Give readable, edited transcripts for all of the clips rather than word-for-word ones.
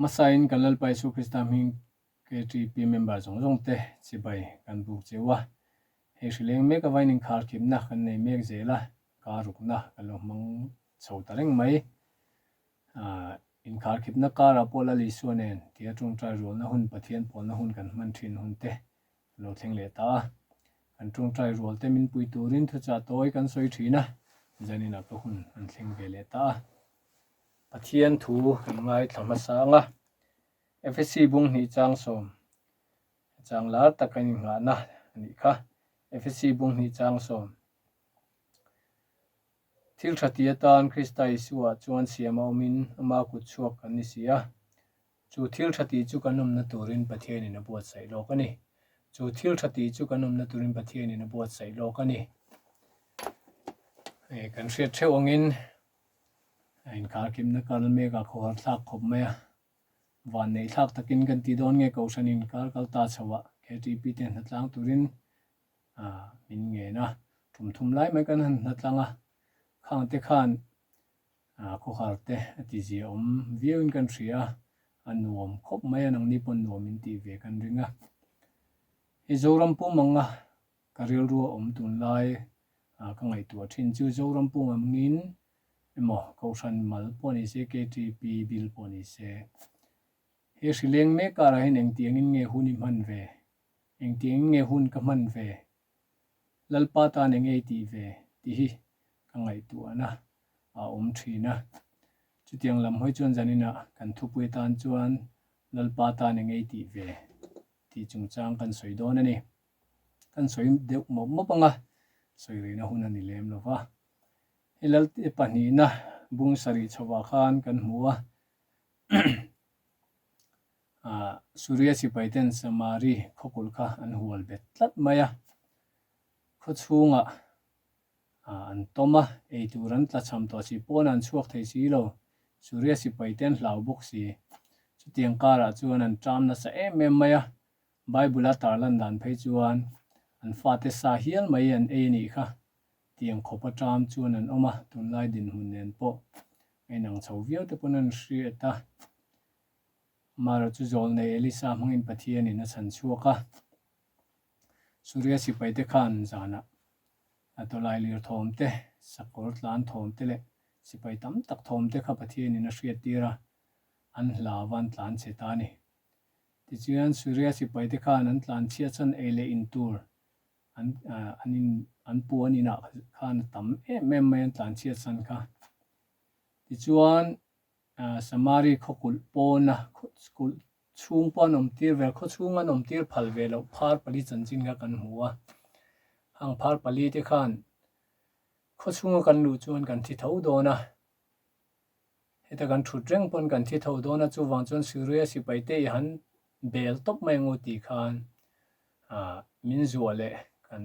Hmasain kan Lalpa Isu Krista hming KTP member zawng zawng te chibai kan buk cheu a. Hei hrileng mek avain inkharkhipna kan nei mek zel a, karukna kan lo hmang chho ta reng mai. Inkharkhipna karah pawh Lal Isua nen tia tawngtai rualna hun Pathian pawlna hun kan hman thin hun te a lo thleng leh ta a. Kan tawngtai rual te min pui turin thuchah tawi kan sawi thin a, zaninah ka hun an thleng ve leh ta a. Pathian thu kan ngaithla hmasa ang a, Efesi bung hnih chang sawm chang lar tak an inngahna a nih kha. Efesi bung hnih chang sawm. Thil tha ti atan Krista Isua chuan siam a awmin ama kut chhuak kan ni si a. Chu thil tha tih chu kan awmna turin Pathianin a buatsaih lawk a ni. Chu thil tha tih chu kan awmna turin Pathianin a buatsaih lawk a ni. Hei kan hriat theuh angin a inkharkimna kal mek a khawhar thlak khawp mai a. Vanneih thlak takin kan ti dawn nge Kohhran inkar kal ta chhoah KTP te hnatlang turin min ngen a. Tum thum lai mai kan han hnatlang a, khang te khan khawhar te a ti zia awm viauin kan hria a, a nuam khawp mai a, nangni pawh nuam in tih ve kan ring a. Hei Zoram pum anga ka rilru a awm tunlai ka ngaihtuah thin chu Zoram pum angin emaw Kohhran mal pawh ni se, KTP bill pawh ni se, he hrileng mek karah hian engtiangin nge hun i hman ve? Engtiangin nge hun ka hman ve? Lalpa tan eng ei tih ve tih hi ka ngaihtuahna a awm thin a. Chutiang lam hawi chuan zaninah kan thupui atan chuan Lalpa tan eng ei tih ve tih chungchang kan sawi dawn a ni. Kan sawi deuh mawp mawp ang a, sawi rihna hun a ni lem lo va. Hei Lalte pahnihna bung sarih chhovah khan kan hmu a. Suria sipai ten Samari khawkulh kha an hual bet tlat mai a, khaw chhungah an tawm a, ei tur an tla cham tawh si, pawnah an chhuak thei si lo, Suria sipai te an hlau bawk si. Chutiang karah chuan an ṭam nasa em em mai a, Bible-a tarlan dan phei chuan an fate sa hial mai an ei a nih kha, tiang khawpa ṭam chuan an awm a, tunlai dinhmun nen pawh a inang chho viau te pawn an hriat a. Amaherawh chu zawlnei Elisa hmangin Pathianin a chhan chhuak a. Suria sipaite khan zanah a tawlai lir thawm te, sakawr tlan thawm te leh sipai tam tak thawm te kha Pathianin a hriattir a, an hlau a an tlan chhe ta a ni. Tichuan Suria sipaite khan an tlan chhiat chhan ei leh in tur an an in an puan inah khan a tam em em mai an tlan chhiat chhan kha. Tichuan Samari khaw kulh pawna kulh chhung pawh an awm tir vel, khaw chhung an awm tir phal ve loh phar pali chanchin kha kan hmu a. Hang phar pali te khan khaw chhunga kan luh chuan kan thi tho dawn a, heta kan thut reng pawn kan thi tho dawn a, chuvang chuan Suria sipai te i han bel tawp mai ang u tih khan min zuah leh kan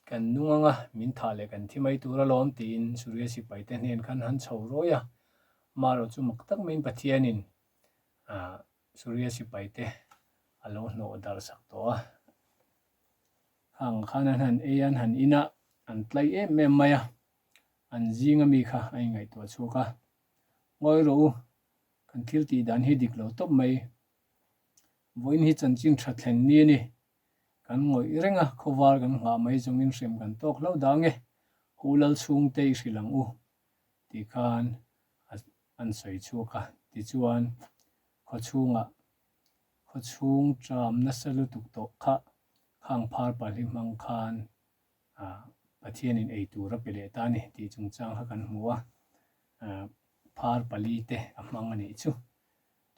Kan nung anga min thah leh kan thi mai tur alawm tiin Suria sipaite hnen khan han chho rawi a. Amaherawh chu mak tak maiin Pathianin Suria sipaite a lo hnawh darh sak tawh a. Khang khan an han ei a, an han in a, an tlai em em mai a. An zinga mi kha a inngaihtuah chhuak a. Ngawi rawh u, kan thil tih dan hi dik lo tawp mai. Vawiin hi chanchin tha thlen ni a ni. Kan ngawih reng a, khawvar kan nghah mai zawngin hrem kan tawk hlauh dang e, Hu Lal chhungte i hrilh ang u, tih khan an sawi chhuak a. Tichuan, khaw chhungah khaw chhung ṭam nasa lutuk tawh kha khang phar pahli hmang khan Pathianin ei tur a pe leh ta a ni tih chungchang kha kan hmu a, phar pali te a hmang a nih chu.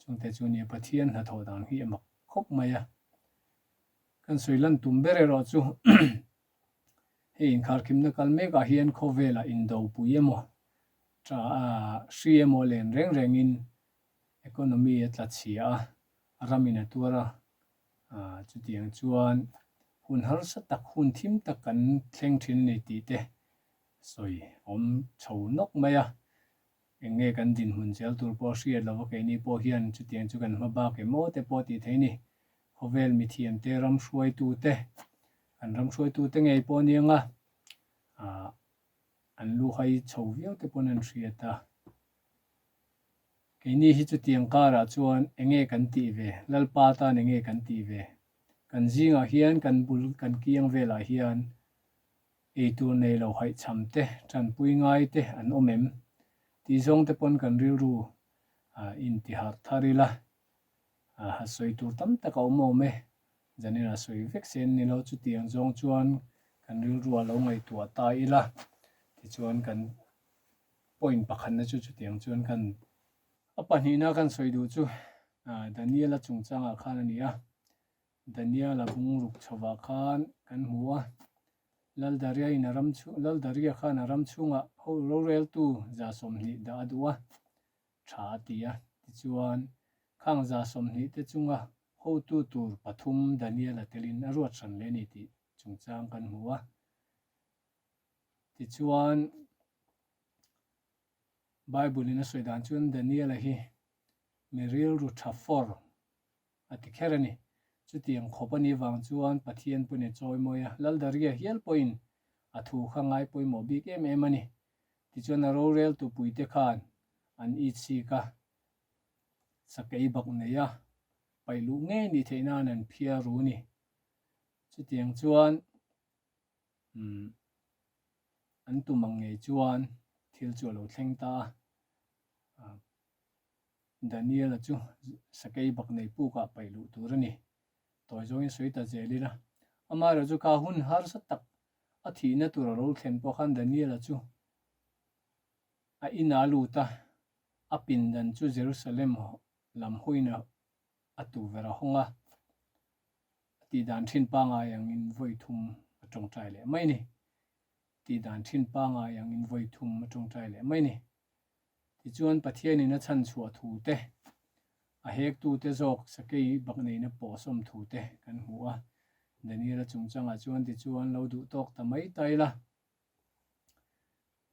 Chungte chu nia Pathian hnathawh dan hi a mak khawp mai a. Kan sawi lan tum ber erawh chu hei inkharkhimna kal mekah hian khawvelah indopui emaw tha hri emaw len reng rengin economy a tla chhia a, ramin a tuar a, chutiang chuan hun harsa tak hun thim tak kan thleng thin a ni tih te sawi awm chho nawk mai a. Eng nge kan dinhmun zel tur pawh hriat lova keini pawh hian chutiang chu kan hma bak em aw te pawh tih theih a ni. Khawvel mithiam te, ram hruaitu te, kan ram hruaitu te ngei pawh aniang a, ah an lu hai chho viau te pawn an hriat a. Keini hi chutiang karah chuan enge kan tih ve? Lalpa tan enge kan tih ve? Kan zingah hian kan bul kan kiang velah hian eitur nei lo haihchham te, tanpui ngai te an awm em? Tih zawng te pawn kan rilru intiharh thar ila, ha sawi tur tam tak a awm awm e. Zanin a sawi vek se an ni lo, chutiang zawng chuan kan rilru a lo ngaihtuah ta ila, tichuan kan point pakhatna chu chutiang chuan kan A pahnihna kan sawi duh chu Daniel-a chungchangah khan a ni a, Daniel-a bungruk chhovah khan kan hmu a, Laldaria-in a ram chhung Laldaria khan a ram chhungah ho roreltu 20 dah a duh a, tha a ti a, tichuan khang 20 te chunga hotu tur pathum Daniel-a telin a ruat hran leh a ni tih chungchang kan hmu a. Tichuan Bible-in a sawi dan chuan Daniel-a hi mi rilru tha for a ti kher a ni. Chutiang khawp a nih vang chuan Pathian pawhin a chawimawi a, Laldaria hial pawhin a thu kha ngai pawimawh bik em em a ni. Tichuan a roreltu puite khan an itchik a, sakei bak nei a, paih luh ngei nih theih nan an phiar ru a ni. Chutiang chuan umm an tum ang ngei chuan thil chu a lo thleng ta a, Daniel-a chu sakei bak nei pukah paih luh tur a ni. Tawi zawngin sawi ta zel ila. Amaherawhchu chu kha hun harsa tak a thihna tur a ro thlen pawh khan Daniel-a chu a inah a lut a, a pindan chu Jerusalem lam hawiin a tuver a hawng a, a tihdan thin pangai angin vawi thum a tawngtai leh mai a ni. Tihdan thin pangai angin vawi thum a tawngtai leh mai a ni. Tichuan Pathianin a chhanchhuah thu te, a hektute zawk sakei bak neihna pawhsawm thu te kan hmu a. Daniel-a chungchangah chuan tichuan lo duh tawk ta mai ta ila.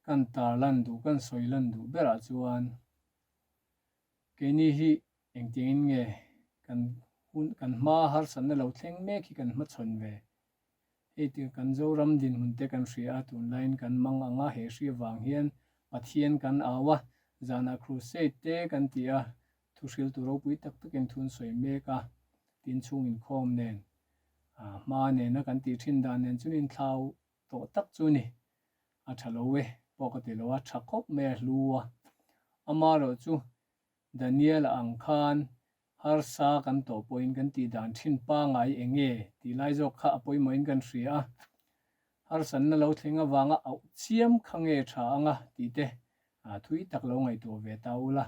Kan tarlan duh, kan sawi lan duh berah chuan keini hi engtiangin nge kan hun, kan hma harsatna lo thleng mek hi kan hmachhawn ve. Hei ti kan Zoram dinhmun te kan hria a, tunlaiin kan mang ang a, he hri avang hian Pathian kan au a, zanah crusade te kan ti a, thuhriltu ropui tak takin thu an sawi mek a, tin chhung inkhawm nen, hma nena kan tih thin dan nen chuan inthlau tawh tak chu a ni. A tha lo e pawh ka ti lo a, tha khawp mai a hlu a. Amaherawhchu Daniel-a ang khan harsa kan tawh pawhin kan tih dan thin pangai eng nge tih lai zawk kha a pawimawhin kan hria a. Harsanna lo thleng avanga auh chiam kha nge tha anga tih te thui tak lo ngaihtuah ve ta ula.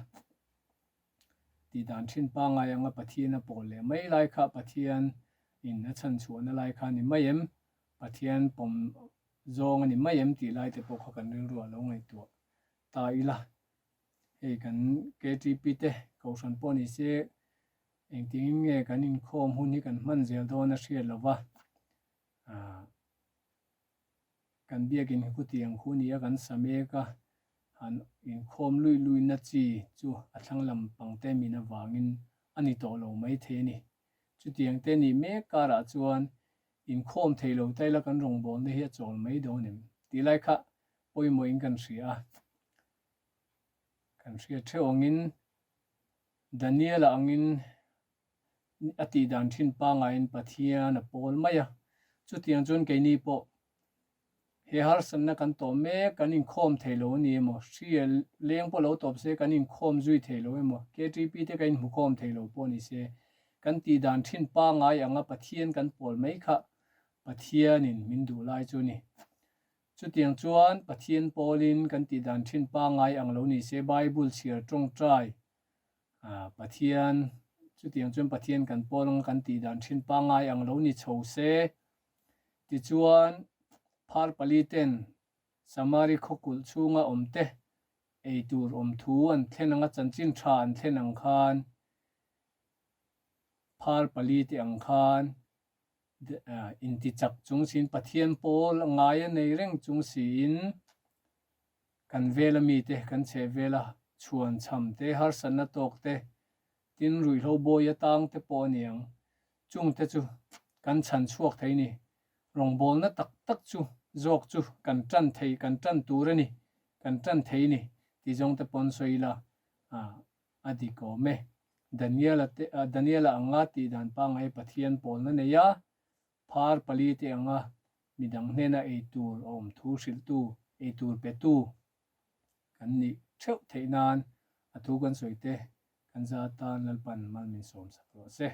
Tih dan thin pangai anga Pathian a pawl leh mai lai kha Pathian in a chhanchhuahna lai kha a ni mai em? Pathian pawm zawng a ni mai em tih lai te pawh kha kan rilruah lo ngaihtuah ta ila. Hei kan KTP te kohhran pawh ni se engtiangin nge kan inkhawm hun hi kan hman zel dawn a hriat lo va, ah kan biakin hi khutiang khu ni a kan sa mek a, han inkhawm luih luihna chi chu a thlang lam pang te min avangin a ni tawh lo mai thei a ni. Chutiang te nih mek karah chuan inkhawm thei lo ta ila kan rawngbawlna hi a chawl mai dawn em tih lai kha pawimawhin kan hria a. Kan hriat theuh angin Daniel-a angin a tih dan thin pangaiin Pathian a pawl mai a. Chutiang chuan keini pawh he harsatna kan tawh mek, kan inkhawm thei lo a ni emaw, hri leng pawh lo tawp se kan inkhawm zui thei lo emaw, KTP te kan inhmukhawm thei lo pawh ni se, kan tih dan thin pangai anga Pathian kan pawl mai kha Pathianin min duh lai chu a ni. Chutiang chuan Pathian pawlin kan tih dan thin pangai ang lo ni se Bible chhiar tawngtai Pathian chutiang chuan Pathian kan pawl anga kan tih dan thin pangai ang lo ni chho se. Tichuan phar pali ten Samari khawkulh chhunga awm te ei tur awm thu an thlen anga chanchin tha an thlen ang khan phar pali te ang khan Intichak chung siin Pathian pawl a ngai a nei reng chung siin kan vela mite kan chheh vela chhuan chham te, harsatna tawk te, tin ruihhlo bawi atang te pawh a ni ang. Chungte chu kan chhan chhuak thei ni. Rawngbawlna tak tak chu zawk chu kan tan thei, kan tan tur a ni, kan tan thei ni tih zawng te pawn sawi ila. A dik awm e. Daniela te Daniela anga tih dan pangngai Pathian pawlna nei a, phar pali te anga midang hnena ei tur a awm thu hrilhtu, ei tur petu kan nih theuh theih nan a thu kan sawi te kan za tan Lalpan mal min sawm sak rawh se.